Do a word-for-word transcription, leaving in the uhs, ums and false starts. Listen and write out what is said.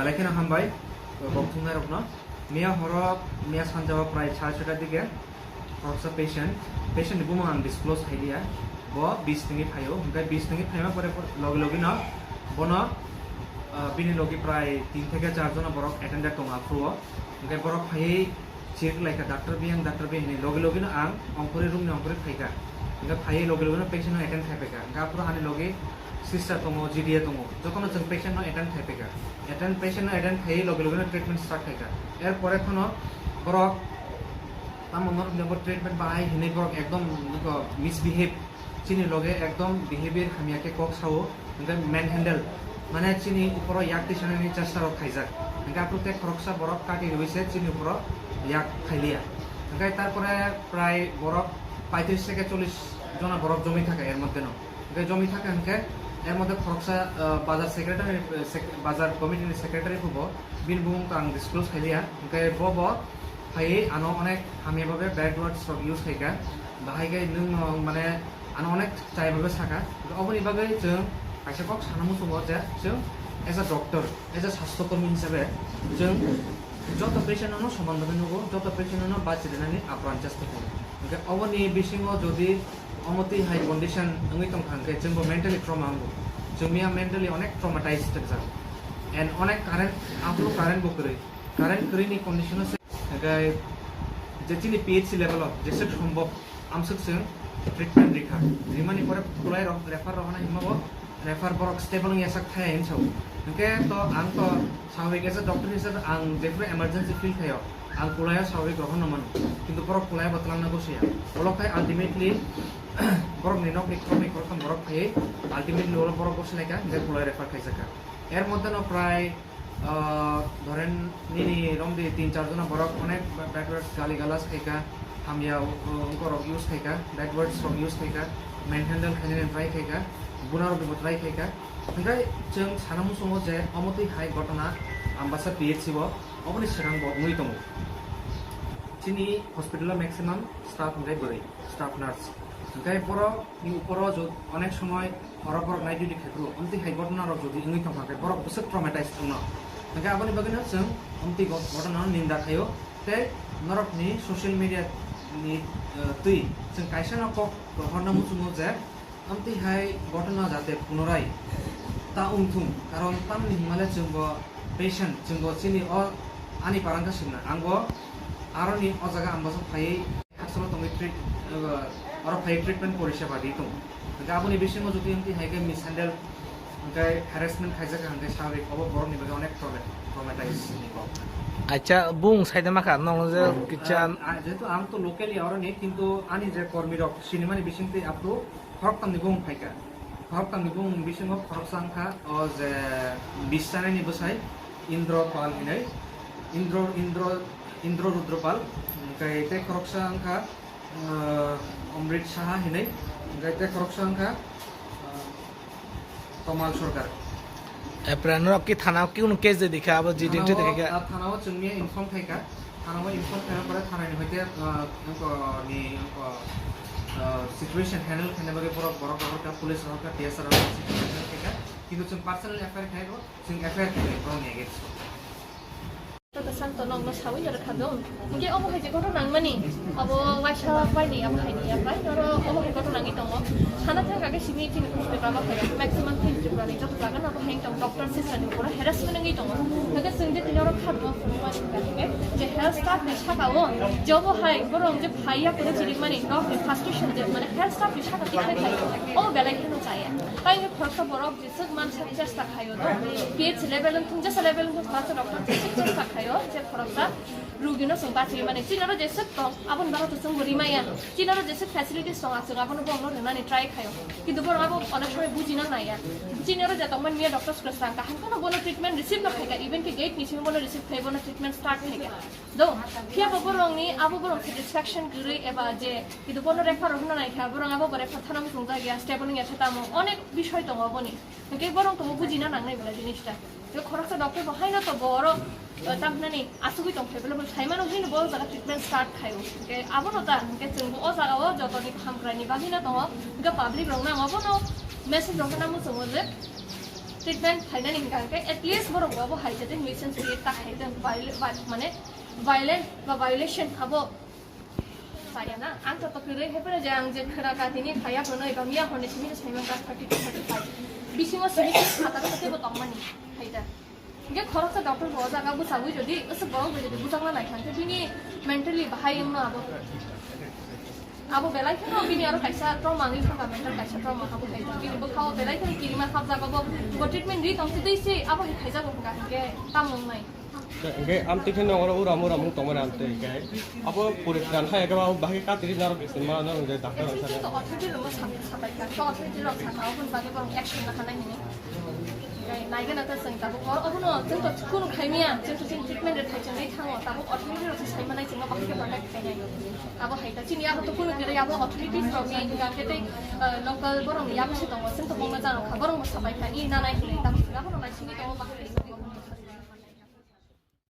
Belai kheno hambai, kok thumnairokno. Miya horo, miya sanjao prai sare sota dige, khoroksa patient, patient ni bumung ang disclose khailiya, bo bis tengwi phaio, hwnkhe bis tengwi phaima pore logi logi no bono, ah, bini logi prai tin theke char jona borok attended tongo aphuru o, hwnkhe borok phaiwi chirikhlaikha, "Doctor biyang, doctor biyang," hinwi logi logi no ang ongkhorwi room ni ongkhorwi phaikha, hwnkhe phaiwi logi logi no patient no attend khai phaikha, hwnkhe aphuru ani logi sister tongo, G D A tongo, jotono chwng patient no attend khai phaikha, attend, patient no attend khaiwi logi logi no treatment start khaikha, er pore phano borok Tamo norok ni bo treatment bahai hinwi borok ekdom nokho misbehave, chini loge ekdom behavior hamya khe kok sao, hwnkhe manhandle, mane chini uporo yak tisanani chesta rok khaijak, hwnkhe aphuru tei khoroksa borok kati rwi se chini uporo yak khailiya, hwnkhe tarpore prai borok paitris theke chollish jona borok jomwi thaka er moddhe no. Hwnkhe jomwi thaka hwnkhe, er moddhe khoroksa, ah, bazar secretary, eh, sec-, bazar committee ni secretary phubo, bini bumung to ang disclose khailiya. Hwnkhe bo bo phaiwi ano onek hamya babe bad words rok use khaikha. Bahai khe nwng no mane ano onek chaya babe sakha. Hwnkhe oboni bagwi chwng kaisa kok sana muchungo je chwng as a doctor, as a sastho kormi hisabe chwng joto patient no soman bagwi nugo, joto patient no bachi rwnani apran chesta khaio. Hwnkhe oboni bisingo jodi omo twi hai condition wngwi tongkha hwnkhe chwngbo mentally trauma wngo. Chwng miya mentally onek traumatized wngjak. And onek current, aphuru current bo kwrwi. Current kwrwini condition o se, hwnkhe je chini P H C level o jeswk sombok amswk chwng treatment rikha. Rimani pore khulai rok refer rohorna himma bo refer borok stable wngya sak thaya hinwi sao. Hwnkhe to ang to swabhawik as a doctor hisabe ang jephuru emergency feel khaio, ang kulaio swabhawik rohorna mano, kintu borok kulaio bo twlangna gosoya. Olo khai ultimately borokni nokni khoroknwi khoroktham borok phaiwi ultimately olo borok gosi laikha, hwnkhe kulai refer khaijakha. Er moddhe no prai, ah, dhoren nini romdi tin char jona borok onek bad words, gali galas khaikha, hamya, uh, wngkorok use khaikha, bad words rok use khaikha, manhandle khainani try khaikha, bunaroknibo try khaikha. Hwnkhe chwng sana muchungo je omo twi hai gotona Ambasa P H C o oboni swrang bo wngwi tongo. Chini hospital o maximum staff hwnkhe bwrwi, staff nurse. Hwnkhe borok ni uporo jo onek somoi oro borok night duty khai phuru, omtwi hai gotona rok jodi wngwi tongkha khe borok bwswk traumatized wngno. Hwnkhe aboni bagwino chwng omtwi go-, gotona no ninda khaio tei norok ni social media ni, eh, twi chwng kaisa no kok rohorna muchungo je omtwi hai gotona jate punorai ta wngthung, karon tamni hwnmale chwng bo patient, chwng bo chini o ani parang khe swngna, ang bo aroni o jaga ang bwswk phaiwi Hospital tongwi treat, uh, oro phai treatment poriseba di tongo. Hwnkhe aboni bisingo jodi hwnkhe hai khe mishandle, hwnkhe harassment khaijak hwnkhe swabhawik obo borokni bagwi onek trauma-, traumatized ni kok. Acha, bung saida makha, nong je Ah, kicha ah, jehetu ang to locally oroni, kintu ani je kormi rok sinimani bisingtwi aphuru khoroktham ni bung phaikha. Khoroktham ni bung bisingo khoroksa wngkha o je bis chanani bwsai Indro Pal hinwi, Indro, Indro, Indro Rudra Pal, hwnkhe tei khoroksa wngkha, ah, Amrit Saha hinwi, hwnkhe tei khoroksa wngkha, ah, Tomal Sarkar. Apre norok ki thana ki un case de dikha abo G D N T Thanao, dikha. Ah, thanao chwngni inform khaikha. Thanao inform khaina pore thanani hoite, ah, wngko ni, wngko, ah, situation handle khaina bagwi borok, borok, borok kha, police rok kha, T S R rok kha, situation handle khaikha. Kintu chwng personal F I R khai bo, chwng F I R khai borokni against o. Santo nokno sawi jar kha dong. Hingke omo hai je gotona nangmani, abo waisa pai ni, abo hai ni ya pai, noro omo hai gotona nangwi tongo. Sana thang kake simi chini kuchni baba phai, maximum thing Tripura ni joto jaga no bo hai tong doctor sister ni pura harassment nangwi tongo. Hingke chwng je tini oro kha bo phunukmani hingka hingke je health staff ni saka o, je obo hai borok je phai ya kunu chini mani nok ni frustration je mane health staff ni saka tikhlai phai, omo belai kheno chaya. Tai hingke khoroksa borok je Swk mansak chesta khaio do. P H C level wng thung, jesa level wng thung, khoroksa doctor jeswk chesta khaio, je khoroksa rugino chwng bachwi mani. Chini oro jeswk tong, aboni bagwi to chwngbo rimaya. Chini oro jeswk facilities tong, chwng abono borokno rwnani try khaio. Kintu borok abo onek somoi bujina naiya. Chini oro je tongmani miya doctors kwchwng kaham kheno bono treatment receive no khaika, even khe gate ni simi bono receive khai, bono treatment start khaika. Do, phiya bo borokni abo borok satisfaction kwrwi eba je, kintu bono refer rok hwnna naikha, borok abo bo refer thana muchungjak ya, stable wngya khe tamo, onek bisoi tongo aboni. Hingke borok tongbo bujina nangnai belai jinista. Je khoroksa doctor bo haino to bo oro, eh, tamhinani asugwi tongphai belai bo saimano hino bo jaga treatment start khaio. Hingke abono ta, hingke chwngbo o jaga o jotoni hamkraini bagwino tongo. Hingke public rokno ang abono message rok hwnna muchungo je, Treatment khainani hingka hingke at least borok bo abo hai jate nuisance create ta khai tong, viol-, vi-, mane violent ba violation abo saya na. Ang to tokiroi hepre je ang je khera ka tini khaya bono eba miya hone simi sai mangka thirty to thirty five. Bisingo simi khataro tebo tongmani hai da. Hingke khoroksa doctor bo jaga bwsagwi jodi aswk borok bo jodi bwjakna nai kha, hingke bini mentally bahai wngno abo. Abo belai kheno bini aro kaisa trauma wngwi thangkha, mental kaisa trauma abo khai thang. Bini bwkhao belai kheno kirima khapjak abo, bo treatment ri tong tei se abo hai khaijago hwnkha, hingke tamo wngnai. Hingke amtwi kheno oro uram uram wng tongmani amtwi hingke abo puri pran khai abo bahai katiri narok sima narok je doctor Chini rok chini to authority rokno sa-, sapai kha, to authority rok sakha, oboni bagwi borok action laha nai hini. Nai gana ta chwng tabuk o, obono chwng to kunu khai miya, chwng to chini treatment rok khai chwng ri thango, tabuk authority rok sai manai chwngno bahai khe protect khai nai. Abo hai ta chini abo to kunu kwrwi, abo authorities rok ni hingka khe tei, eh, local borok ni abo se tongo, chwng to bongno jano kha, borok bo sapai kha, i nanai hinwi tabuk